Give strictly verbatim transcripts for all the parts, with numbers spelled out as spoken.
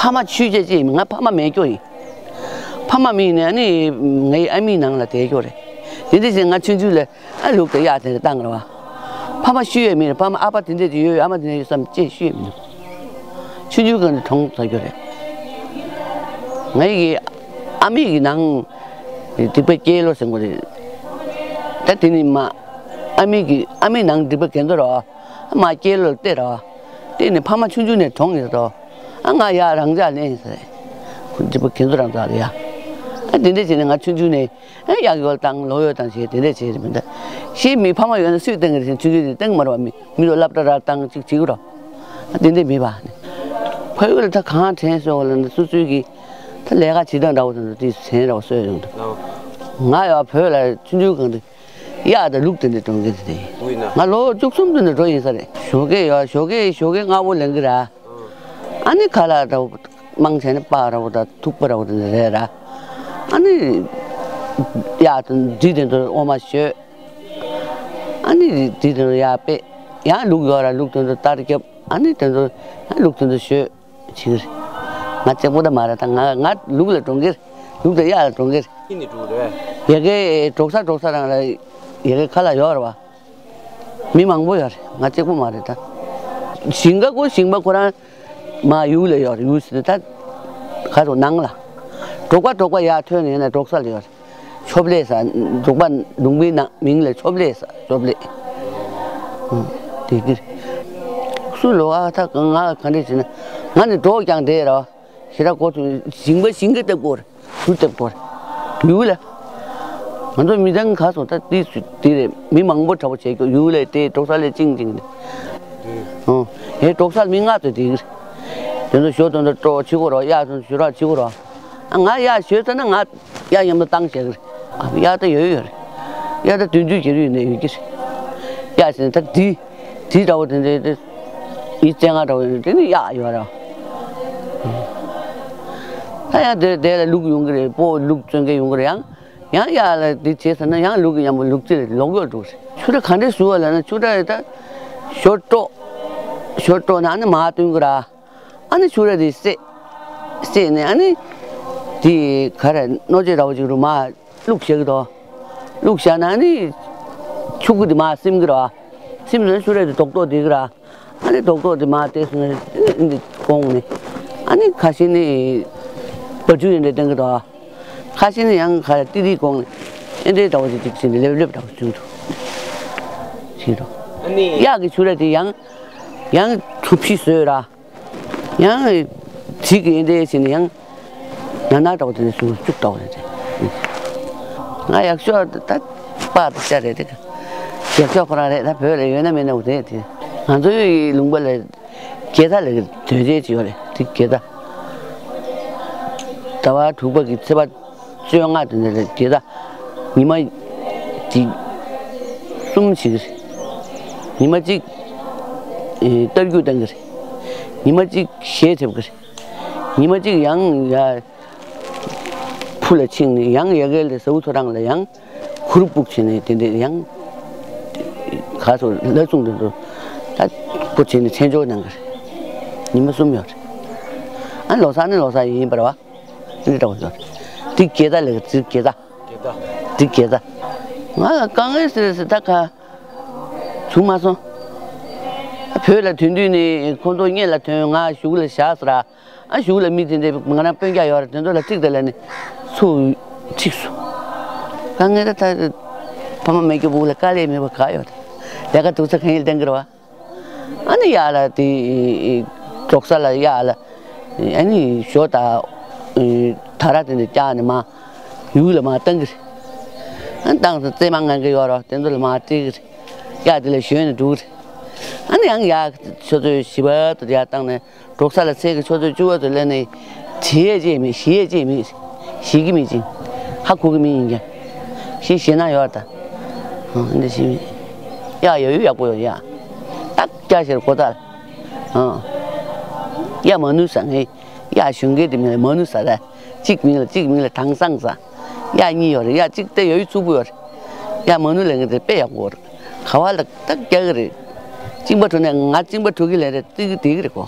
ཕ་མ་ཆོས་བྱེད་ཅེས་ཡིན། ང་ཕ་མ་མེད་སྐྱོ་ཡིན། ཕ་མ་མེད་ནས་ཨ་ནི་ངའི་ཨ་མའི་ནང་ལ་བསྡད་སྐྱོ་རེད། དེ་འདྲ་བྱས་ང་ཆུང་ཆུང་ལ་ཨ་ལུག་དང་གཡག་དེ་འདྲ་བཏང་ར་བ། ཕ་མ་ཤི་ཡོད་མེད་རེད། ཕ་མ་ཨ་ཕ་དེ་འདྲ་ཅིག་ཡོད་ཡོད། ཨ་མ་དེ་འདྲ་ཡོད་བསམ་ཅེས་ཤི་ཡོད་མི་འདུག་ཆུང་ཆུང་སྒང་ནས་མཐོང་ཚར་སྐྱོ་རེད། ངའི་གི་ཨ་མའི་གི་ནང་སྒྲིབ་པ་སྐྱེས་ལོ་ཟེར་དགོས་རེད། ད་དེ་ནི་མ་ཨ་མའི་གི་ཨ་མའི་ནང་སྒྲིབ་པ་གན་དོ་ར་བ། མ་སྐྱེས་ལོ་ལ་བལྟས་ར་བ། བལྟས་ནས་ཕ་མ་ཆུང་ཆུང་ནས་གྲོངས་ཡོད་དོ། ཨ་ང་ཡ་རང་ཅག་ལེན་ཟེར། ཁོ་འདི་པ་ཁྱེད་ཚོ་རང་ཚག་རེད་ཡ། ཨ་དེ་འདྲ་བྱས་ནས་ང་ཆུང་ཆུང་ནས་ཨ་གཡག་ཡོལ་བཏང་ལོ་ཡོལ་བཏང་བྱས་དེ་འདྲ་བྱས་རེད་མི་འདུག་ཤི་མི་ཕ་མ་ཡོད་ན་སུས་བཏང་གི་རེད་ཟེར་ཆུང་ཆུང་ནས་བཏང་མ་རེད་བ། མི་མི་ཚོ་སློབ་གྲྭ་ར་བཏང་ཅིག་བྱེད་ཀྱི་རོ། ཨ་དེ་འདྲ་མེད་པ། ཕ་ཡུལ་ལ་ད་གང་དྲན་སོང་བ་ལ་ན་སོ་སོའི་གི་ད་ལས་ཀ་བྱེད་སྟངས་འདྲ་བོ་དང་དེ་ཟན་འདྲ་བོ་གསོས་ཡོང་འདུག་ང་ཡང་བོད་ལ་ཆུང་ཆུང་སྒང་དུ། གཡག་དང་ལུག་དེ་འདྲ་འགྲོ་མཁན་དེ་རེད། དབུས་ན། ང་ལོ་བཅུ་གསུམ་དུ་ནས་འགྲོ་ཡིན་ས་རེད། ཞོགས་ཀས་ཡོད། ཞོགས་ཀས་ཞོགས་ཀས་སྔ་པོ་ལེན་གི་ར། ཨ་ནི་ཁ་ལག་འདྲ་བོ་མང་ཆེ་ནི་སྤགས་འདྲ་བོ་དང་ཐུག་པ་འདྲ་བོ་དེ་འདྲ་རེད་ར། ཨ་ནི་གཡག་དང་འབྲི་དེ་ཚོ་འོ་མ་བཞོས། ཨ་ནི་འབྲི་དེ་ཚོ་གཡག་སྤྲད། ཡང་ལུག་ཡོད་ར། ལུག་དེ་ཚོ་གཏར་རྒྱབ། ཨ་ནི་དེ་ཚོ་ཡང་ལུག་དེ་ཚོ་བཞོས། བྱེད་ཀྱི་རེད། ང་གཅིག་པོ་ད་མ་རེད། ད་ང་ང་ལུག་ལ་འགྲོ་གི་རེད། ལུག་དང་གཡག་ལ་འགྲོ་གི་རེད། ཁྱེད་ནི་འགྲོ་རེད། ཡ་གི་འབྲོག་ས་འབྲོག་ས་རང་ལ་ཡ་གི་ཁ་ལག་ཡོད་རེད་བ། མི་མང་པོ་ཡོད་རེད། ང་གཅིག་པོ་མ་རེད་ད། ཞིང་ཁ་ཁོ་ཞིང་པ་ཁོ་རང་མ་ཡུལ་ལ་ཡོད་རེད། ཡུལ་ཟེར་ད་ག་རུ་ནང་ལ། འབྲོག་པ་འབྲོག་པ་ཡར་ཐོན་ནས་ན་འབྲོག་ས་ལ་ཡོད་རེད། ཆོབ་ལེ་ཟེར། འབྲོག་པ་ལུང་པའི་ནང་མིང་ལ་ཆོབ་ལེ་ཟེར། ཆོབ་ལེ། ཨུ། དེ་གི་སུ་ལོ་ཨ་ད་ང་ག་འདྲ་བྱས་ན་ང་ནི་འབྲོག་ཀྱང་བསྡད་ར། ཞེ་དྲག་གོ་ཐུབ། ཞིང་པ་ཞིང་ཁ་བཏབ་དགོས་རེད། གྲུ་བཏབ་དགོས་རེད། ཡུལ་ལ། ང་ཚོ་མི་ཚང་ག་སོང་ད་དེ་དེ་རེད། མི་མང་པོ་འདྲ་པོ་བྱེད་རྒྱུ་ཡུལ་ལ་དེ་འབྲོག་ས་ལ་བཅིངས་བཅིངས་ཏེ། ཨོ། ཨེ་འབྲོག་ས་ལ་མི་ལྔ་ཙམ་དེ་གི་རེད། དེ་ཚོ་ཞོ་དེ་ཚོ་སྤྲོ་བྱེད་དགོས་རོགས། གཡག་ཚོ་ཞོ་རག་བྱེད་དགོས་རོགས། ཨ་ང་གཡག་ཞོ་ཟ་ན་ང་གཡག་མཉམ་དུ་བཏང་བྱེད་གི་རེད། ཨ་གཡག་ད་ཡོད་ཡོད་རེད། གཡག་ད་བདུན་ཅུ་བརྒྱད་ཅུ་ཡོད་ནས་ཡོད་ཀྱི་རེད། གཡག་ཟེར་ན་ད་དེ་དེ་འདྲ་བོ་དེ་འདྲ་དེ་ཡི་བཙན་ང་འདྲ་བོ་དེ་ནི་གཡག་ཡོད་རེད། ད་ཡང་དེ་དེ་ལ་ལུག་ཡོང་གི་རེད། སྤོ་ལུག་བཙོན་མཁན་ཡོང་གི་རེད། ཡང་ཡང་གཡག་ལ་དེ་བྱས་ཟེར་ན་ཡང་ལུག་གི་མཉམ་པོ་ལུག་རྫི་ལོག་ཡོད་འདུག་རེད། ཆུ་ར་ག་འདྲས་བཟོ་བ་ལབ་ན་ཆུ་ར་ད་ཞོ་དཀྲོག་ཞོ་དཀྲོག་ན་ཨ་ནི་མར་བཏོན་གི་ར། ཨ་ནི་ཆུ་ར་དེ་བསྲེགས། བསྲེགས་ནས་ཨ་ནི་དེ་ག་རེ་སྣོད་ཆས་འདྲ་བོ་ཅིག་རུ་མར་བླུགས་བཞག་གི་འདུག་བླུགས་བཞག་ན་ཨ་ནི་ཆུ་ཁུ་དེ་མར་སིམ་གི་ར། སིམ་ནས་ཆུ་ར་དེ་རྡོག་རྡོག་དེ་གི་ར། ཨ་ནི་རྡོག་རྡོག་དེ་མར་བལྟས་སོང་ན་ཨ་ནི་འདི་གོང་ནས་ཨ་ནི་ཁ་ཤས་ནི་བ་ཕྱུགས་ཡིན་འདྲ་བསྟན་གི་འདུག་ཁ་ཤས་ནི་ཡང་ག་རེ་ཏི་རིའི་གོང་ནས་ཨེ་འདྲའི་འདྲ་བོ་ཅིག་ཅིག་བྱས་ནས་ལེབ་ལེབ་འདྲ་བོ་བྱུང་འདུག་བྱས་འདུག་ཨ་ནི་གཡག་གི་ཆུ་ར་དེ་ཡང་ཡང་ཐུབ་ཕྱིས་བཟོས་ར། ཡང་གཅིག་གིས་འདི་བྱས་ནས་ཡང་ན་ན་འདྲ་བོ་དེ་ནས་ཟུར་བཅུག་འདྲ་བོ་རེད་དེ། ང་ཡག་ཤོས་ད་པ་དེ་ཤ་རེད་དེ། ཡག་ཤོས་ཁོ་རང་རེད། ད་བོད་ལ་ཡོད་ན་མེད་ན་འོ་དེ་དེ། ང་ཚོའི་ལུང་པ་ལ་རྒྱལ་ཐ་ལ་དོས་རྗེས་ཅིག་ཡོད་རེད་དེ། རྒྱལ་ཐ། ཟླ་བ་དྲུག་པ་གི་ཚེས་པ་བཅོ་ལྔ་དེ་འདྲ་ལ་རྒྱལ་ཐ། ཉི་མ་གཅིག་གསུམ་བྱེད་ཀྱི་རེད། ཉི་མ་གཅིག་ཨེ་རྟ་རྒྱུག་བཏང་གི་རེད། ཉི་མ་གཅིག་གཞས་འཁྲབ་ཀྱི་རེད། ཉི་མ་གཅིག་ཡང་ཡ་ཕུ་ལ་ཕྱིན་ནས་ཡང་ཡ་གལ་ལ་ཟའུ་ཐོ་རངས་ལ་ཡང་གུར་སྤུག་བྱས་ནས་དེ་འདྲ་ཡང་ག་སོ་ལ་སོང་དེ་ཚོ་ད་སྤུ་བྱས་ནས་མཚན་འཇོག་གནང་གི་རེད། ཉི་མ་གསུམ་ཡོད་རེད། ཨ་ལོ་གསར་ནི་ལོ་གསར་ཡིན་པ་རེད་བ། འདི་འདྲ་བ་ཡོད་རེད། འདི་རྒྱལ་ཐ་ལ་འདི་རྒྱལ་ཐ། རྒྱལ་ཐ། འདི་རྒྱལ་ཐ། ང་ལ་དཀའ་ངལ་ཟེར་ཟེར་ད་ག་བྱུང་མ་སོང་། བོད་ལ་ཐོན་དུས་ནི་ཁོང་ཚོ་སྔོན་ལ་ཐོན། ང་གཞུག་ལ་བཞག་ཟེར། ཨ་གཞུག་ལ་མི་དེ་འདྲའི་ང་རང་སྤུན་ཀྱག་ཡོད་རེད། དེ་ཚོ་ལ་ཁྲིད་དང་ལབ་ནས་ཚུར་ཁྲིད་སོང་། དཀའ་ངལ་ད་ད་ཕ་མ་མེད་རྒྱུ་བུ་ལ་དཀའ་ལས་མེད་པ་ག་ཡོད་རེད། ལས་ཀ་སྡུག་ས་གང་ཡིན་ལྡང་གི་རེད་བ། ཨ་ནི་གཡག་ལ་དེ་འབྲོག་ས་ལ་གཡག་ལ་ཨ་ནི་ཞོ་དང་དར་དེ་འདྲ་བཀྱགས་ནས་མར་ཡུལ་ལ་མར་བཏང་གི་རེད། ཨ་ནི་བཏང་སོང་རྩེད་མ་ང་གི་ཡོད་རོགས་དེ་ཚོ་ལ་མར་སྤྲད་གི་རེད། གཡག་དེ་ལ་ཞོན་ནས་འགྲོ་གི་རེད། ཨ་ནི་ཡང་གཡག་ཆུ་ཚོད་བཞི་པ་དུ་ཡར་བཏང་ནས་འབྲོག་ས་ལ་ཚེས་ཀྱི་ཆུ་ཚོད་བཅུ་པ་དུ་སླེབས་ནས་བྲིས་ཡས་ཅིག་མེད། ཞིག་ཡས་ཅིག་མེད། ཞིག་གི་མི་ཅིག་ཧ་གོ་གི་མི་ཡིན་ཀྱང་ཞིག་ཞེད་སྣང་ཡོད་ད། ཨ་འདི་ཞིག་མེད། གཡག་ཡོད་ཡོད་ཡག་པོ་ཡོད་ཡ། ཏག་སྐྱ་ཞེར་གོ་ད། ཨ་གཡག་མ་ནུས་ས་ངས་གཡག་གཞོན་སྐྱེས་དེ་མིང་ལ་མ་ནུས་ས་རེད། གཅིག་མིང་ལ་གཅིག་མིང་ལ་དྭངས་སང་ས། གཡག་གཉིས་ཡོད་རེད། གཡག་གཅིག་དེ་ཡོད་ཡོད་རྩུབ་པོ་ཡོད་རེད། གཡག་མ་ནུས་ལས་ངན་དེ་དཔེ་ཡག་པོ་རེད། ག་བ་ལ་ཏག་རྒྱག་གི་རེད། གཅིན་པ་འཐུ་ནས་ང་གཅིན་པ་འཐུ་གི་ལས་རེད། ཏིག་ཏིག་རེད་གོ།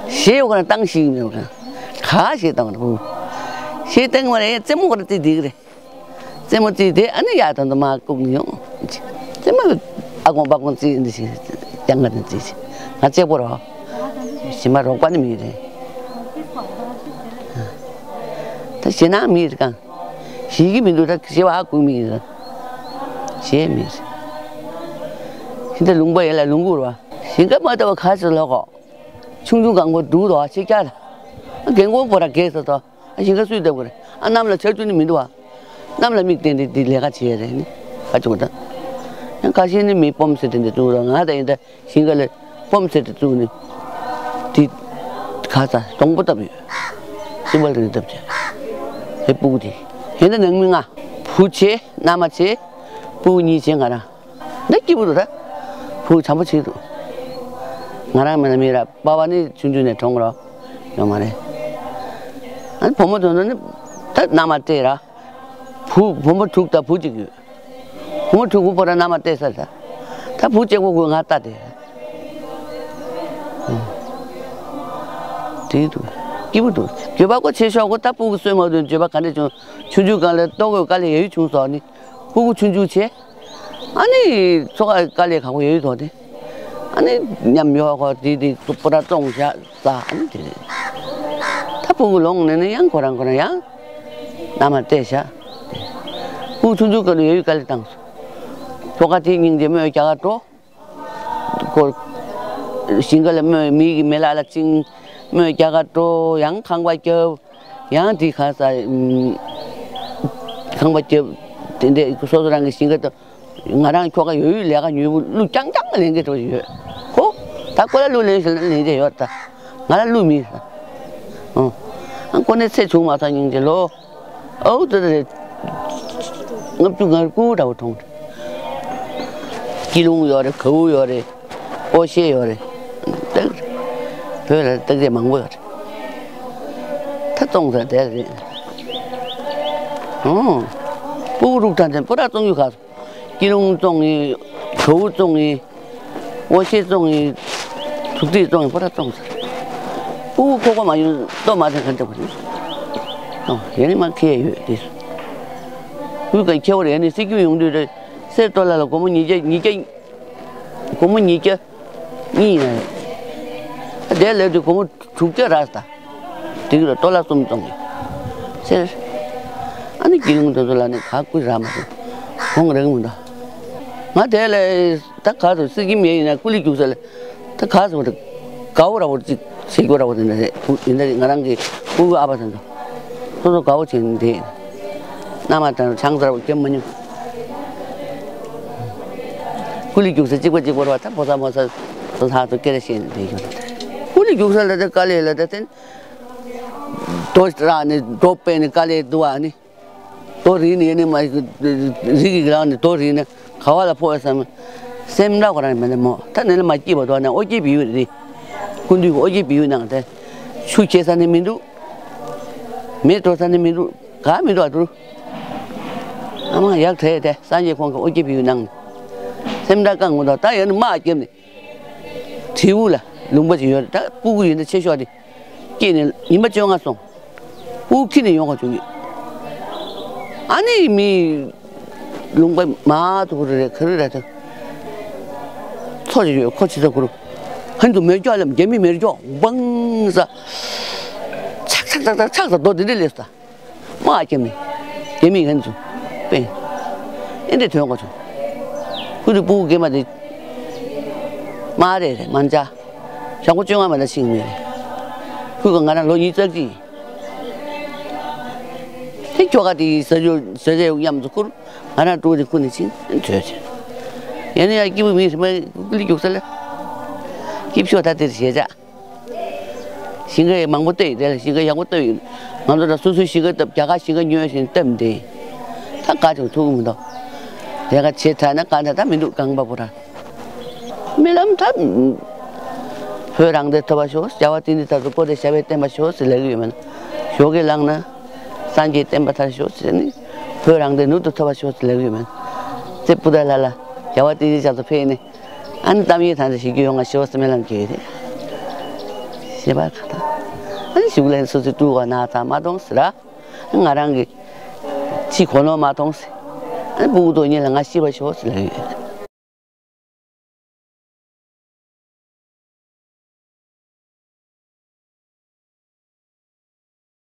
ཞེས་ཡོད་ག་ན་བཏང་ཤིག་མེད་ག་ག་ཞེས་བཏང་བ་རེད། ཞེས་བཏང་བ་རེད། རྩེད་མོ་ག་རེ་རྩེ་འདི་གི་རེད། རྩེད་མོ་རྩེས་ཏེ་ཨ་ནི་ཡར་ད་དུང་མར་བཀུག་ནས་ཡོང་། རྩེད་མོ་ཨ་ཁོང་པ་ཁོང་རྩེས་འདི་ཞིག་ཀྱང་ག་ནས་རྩེས་ཤིག་ང་གཅིག་པོ་རོ། ཞི་མ་རོགས་པ་ནི་མི་རེད། ད་ཞེད་སྣང་མི་རེད་གང་། ཞེད་ཀྱི་མི་འདུག་ད་ཞེད་པ་ཧ་གོ་མི་རེད། ཞེད་མི་རེད། ཤིང་རྟ་ལུང་པ་ཡིན་ལ་ལུང་ཁུག་རོ། ཞིང་ཁ་མ་ལྟ་བ་ཁ་ཅིག་ལོག་གོ། ཆུང་ཆུང་གང་པོ་འདུག་རོ་ཆེ་རྒྱ་ལ། རྒན་གོག་པོ་ར་རྒས་སོ་སོ། ཨ་ཞིང་ཁ་སུས་བཏབ་དགོས་རེད། ཨ་གནམ་ལ་ཆར་ཆུ་ནི་མི་འདུག་བ། གནམ་ལ་མིག་བསྟན་ཏེ་འདི་ལས་ཀ་བྱེད་ཡ་རེད་ནི། ཁ་ཆུང་ད། ཡང་ཁ་ཤས་ནི་མི་སྤོམ་ཟེར་དེ་འདྲ་འདུག་རོ། ང་ད་ཡིན་ད་ཞིང་ཁ་ལ་སྤོམ་ཟེར་དེ་བཙུགས་ནི། འདི་ཁ་ཚ་སྡོང་པོ་བཏབ་ཡོད། སི་པལ་རེ་བཏབ་བྱས། དེ་སྤུ་གུ་དེ། ཡིན་ད་ནང་མི་ང་། བུ་ཆེ་མནའ་མ་ཆེ། སྤུ་གུ་གཉིས་ཆེ་ང་རང་། འདི་སྐྱིད་པོ་འདུག་ད། བུ་བྱམས་པོ་བྱེད་འདུག་ང་རང་མིན་ན་མི་ར་པ་ཕ་ནི་ཆུང་ཆུང་ནས་གྲོངས་རོགས་ཡོད་མ་རེད། ཨ་ནི་བུ་མོ་དོན་དུ་ནི་ད་མནའ་མ་སྤྲད་ར། བུ་བུ་མོ་དྲུག་དང་བུ་གཅིག་ཡོད། བུ་མོ་དྲུག་པོ་ཕོ་ར་མནའ་མ་སྤྲད་ས་ད། ད་བུ་གཅིག་པོ་ཁོས་ང་ལྟ་དེ། དེ་འདུག་སྐྱིད་པོ་འདུག་འགྱོད་པ་ཁོ་ཆེ་ཤོག་ཁོ་ད་སྤུ་གུ་གསོས་མ་དོན་འགྱོད་པ་ག་འདྲ་བྱུང་། ཆུང་ཆུང་སྒང་ལ་ལྟོ་གོས་དཀའ་ལས་ཡོད་བྱུང་སོགས་ནི། སྤུ་གུ་ཆུང་ཆུང་བྱས། ཨ་ནི་ཚོ་ཁ་དཀའ་ལས་ཁག་པོ་ཡོད་དོ་དེ། ཨ་ནི་མཉམ་ཡོད་ཁོ་དེ་དེ་པུ་ར་བཙོང་བཞག་ས་ཨ་ནི་དེ་རེད། ད་སྤུ་གུ་ལོང་ནས་ནི་ཡང་ཁོ་རང་ཁོ་རང་ཡང་མནའ་མ་སྤྲད་བཞག་སྤུ་གུ་ཆུང་ཆུང་སྐབས་ལ་ཡོད་ཡོད་དཀའ་ལས་བཏང་སོང་། ཚོ་ཁ་དེ་སྙིང་རྗེ་མོས་རྒྱ་གར་འགྲོ། ཁོ་ཞིང་ཁ་ལ་མོས་མི་གི་མེ་ལག་ལ་བཅིངས། མོས་རྒྱ་གར་འགྲོ་ཡང་ཁང་པ་རྒྱབ། ཡང་དེ་ག་ས་ཁང་པ་རྒྱབ། དེ་འདྲས་སོ་སོ་རང་གི་ཞིང་ཁ་དང་། ང་རང་ཁྱོ་ག་ཡོད་ཡོད་ལས་ཀ་མྱུར་པོ་གླུ་རྐྱང་རྐྱང་ལེན་གྱི་འགྲོ་ཡོད། ཁོ་ད་ཀོ་ལ་གླུ་ལེན་ཞིག་ལེན་གྱི་ཡོད་ད། ང་ལ་གླུ་མི། ཨོ། ཨ་ཁོ་ནས་ཚེ་བྱུང་མ་ཐག་སྙིང་རྗེ་ལོ། ཨོ་ཏོ་ཏོ་རེད། ལྔ་བཅུ་ང་དགུ་འདྲ་བོ་གྲོངས། སྐྱིད་ལུང་ཡོད་རེད། གའུ་ཡོད་རེད། ཨོ་ཤེ་ཡོད་རེད། སྟག་བོད་ལ་སྟག་རྒྱས་མང་པོ་ཡོད་རེད། ད་བཙོང་ས་དེ་རེད། ཨོ། སྤུ་གུ་རུག་ཐང་དེ་པོ་ར་བཙོང་རྒྱུ་ག་སོ། སྐྱིད་ལུང་བཙོང་ངེ། གའུ་བཙོང་ངེ། ཨོ་ཤེ་བཙོང་ངེ། ཐུག་ཏི་བཙོང་ངེ་པོ་ར་བཙོང་ས། སྤུ་གུ་ཁོག་པ་མ་ཡོང་ལྟོ་མ་ཟ་མཁན་འདྲ་པོ་རེད། ཨོ་ཡ་ནི་མ་ཁེ་ཡོད་དེ། སྤུ་གུ་ཁེ་བོ་རེད་ནི་སྲིད་རྒྱུ་ཡོང་དུས་རེད། གསེར་ཏོ་ལ་ལ་སྒོར་མོ་ཉིས་བརྒྱ་ཉིས་བརྒྱ། སྒོར་མོ་ཉིས་བརྒྱ། གཉིས་ཡིན་ན་རེད། དེ་ལས་དུས་སྒོར་མོ་དྲུག་བརྒྱ་རག་ས། དེ་གི་ལ་ཏོ་ལ་གསུམ་བཙོང་གི། ཟེར། ཨ་ནི་སྐྱིད་ལུང་དེ་ཚོ་ལ་ནི་ག་སྐུ་རག་མ་སོང་། གོང་རག་མི་འདུག་ང་དེ་ལས་ད་ག་ཚོད་སྲིད་ཀྱི་མེད་ཡིན་ན་སྐུ་ལུས་རྒྱུག་ས་ལ་ད་ག་ཚོད་དགའ་བོ་ར་བོ་ཅིག་བྱེད་དགོས་ར་བོ་དེ་འདྲ་རེད། ཡིན་ན་རེད་ང་རང་གི་སྤུ་གུ་ཨ་ཕ་དེ་ཚོ་སོ་སོ་དགའ་བོ་བྱེད་ནི་དེ། མནའ་མ་དང་ཆང་ས་ར་བོ་སྐྱེམས་མ་མྱོང་། སྐུ་ལུས་རྒྱུག་ས་གཅིག་པ་གཅིག་པ་ར་བ་ད་ཕོ་ས་མོ་ས་སོ་ལྷག་ཏུ་སྐད་ཆ་བཤད་ནས་བསྡད་ཡོད་རེད། སྐུ་ལུས་རྒྱུག་ས་ལ་ད་དཀའ་ལས་ལ་ད་དེ་རྡོ་རག་ནས་རྡོ་སྤེལ་ནས་དཀའ་ལས་འདུག་ཨ་ནི། རྡོ་རིལ་ནས་ཡེ་ནས་མ་རིག་གི་རང་ནས་རྡོ་རིལ་ནས་ག་བ་ལ་ཕོག་ཡ་བསམ། སེམས་འདྲ་ཁོ་རང་མེད་ན་མོ་ད་ནས་ལ་མ་སྐྱིད་པ་འདུག་ཨ་ནི་ཨོ་སྐྱིད་བི་ཡུ་རེད། སྐུ་མདུན་ཨོ་སྐྱིད་བི་ཡུ་ནང་དེ་ཆུ་སྐྱེ་ས་ནི་མི་འདུག་མེ་འགྲོ་ས་ནི་མི་འདུག་ག་མི་འདུག་ཨ་དུ། ཨ་མ་ཡག་དྲེད་དེ་སངས་རྒྱས་ཁོང་གི་ཨོ་སྐྱིད་བི་ཡུ་ནང་། སེམས་འདྲ་བཀང་མི་འདུག་ད་ཡང་ནི་དམག་རྒྱབ་ནས། དྲེའུ་ལ་ལུང་པ་ཅིག་ཡོད་རེད། ད་སྤུ་གུ་ཡིན་ན་ཆེ་ཤོས་དེ་སྐྱེས་ནས་ཉི་མ་བཅོ་ལྔ་སོང་། སྤུ་གུ་ཁྱེར་ནས་ཡོང་ག་བྱུང་གི། ཨ་ནི་མི་ལུང་པ་མ་ཐུག་རེད་ག་རེ་རེད་ད། མཚོ་ཅིག་ཡོད་ཁོ་ཅི་ས་ཁུ་རུ། ཧན་དུ་མེར་སྐྱོག་ལ་རྒྱ་མི་མེར་སྐྱོག་བང་ས། ཆག་ཆག་ཆག་ཆག་ཆག་ས་རྡོ་དེ་འདྲ་སླེབས་ས། དམག་རྒྱབ་ནས་རྒྱ་མི་ཧན་ཚོ་པེ་ཨེ་འདྲ་ཐོན་དགོས་བྱུང་། ཁུ་དུ་སྤུ་གུ་སྐྱེས་མ་དེ་དམག་རེད་རེད་མ་འཇའ། ཞག་པོ་བཅོ་ལྔ་མ་ད་ཕྱིན་མེད་རེད། ཁུ་ག་ང་རང་ལོ་ཉི་ཤུ་རྩ་གཅིག་ཡིན། དེ་ཁྱོ་ག་དེ་ཟ་རྒྱུ་ཟ་རྒྱུ་མཉམ་དུ་ཁུར་ང་རང་ཀྲུའུ་དེ་ཁུ་ནས་ཕྱིན་ཐོས་ཆེ། ཡང་ནས་ཡང་སྐྱིད་པོ་མི་རེད་མ་ཀུ་ལི་རྒྱུག་ས་ལ། སྐྱིད་ཤོག་ད་དེར་ཞེ་ཆགས། ཞིང་ཁ་ཡང་མང་པོ་བཏབ་ཡོད་དེ་ལ་ཞིང་ཁ་ཡག་པོ་བཏབ་ཡོད། ང་ཚོ་ལ་སོ་སོའི་ཞིང་ཁ་བཏབ་རྒྱ་གར་ཞིང་ཁ་ཉོས་ཤིང་བཏབ་འདི། ད་ག་ཅུང་ཐུག་མི་འདུག་ལས་ཀ་བྱེད་དྲགས་ན་གང་ད་ད་མི་འདུག་གང་པ་པོ་ར། རྨི་ལམ་ད། བོད་རང་བཙན་ཐོབ་པ་ཤོག་རྒྱལ་བ་བསྟན་འཛིན་ད་དུ་པོ་ཏི་ཞབས་པད་བརྟན་པ་ཤོག་ཟེར་ལབ་ཀྱི་ཡོད་མེད་ན། ཞོགས་ཀས་ལངས་ན། སངས་རྒྱས་བསྟན་པ་དར་ཤོག་ཟེར་ནི། བོད་རང་བཙན་མྱུར་དུ་ཐོབ་པ་ཤོག་ཟེར་ལབ་ཀྱི་ཡོད་མེད་ན། ཙེ་པུ་ད་ལ་ལ་རྒྱལ་བ་བསྟན་འཛིན་རྒྱ་མཚོ་ཕེབས་ནས། ཨ་ནི་གཏམ་ཡིག་ཐང་དུ་ཞིག་རྒྱུ་ཡོང་ང་ཞེས་པ་སེམས་ལམ་གྱི་ཡོད་རེད། ཞེས་པ་ཁ་ཐང་། ཨ་ནི་གཞུག་ལ་སོ་སོའི་སྤྲུལ་བ་ན་ཚ་མ་གཏོང་ཟེར་ར། ང་རང་གི་ཅི་གོ་ནོར་མ་གཏོང་ཟེར། ཨ་ནི་སྤུ་གུ་དོ་གཉིས་ལ་ང་ཤི་བ་ཤོག་ཟེར་ལབ་ཡོད།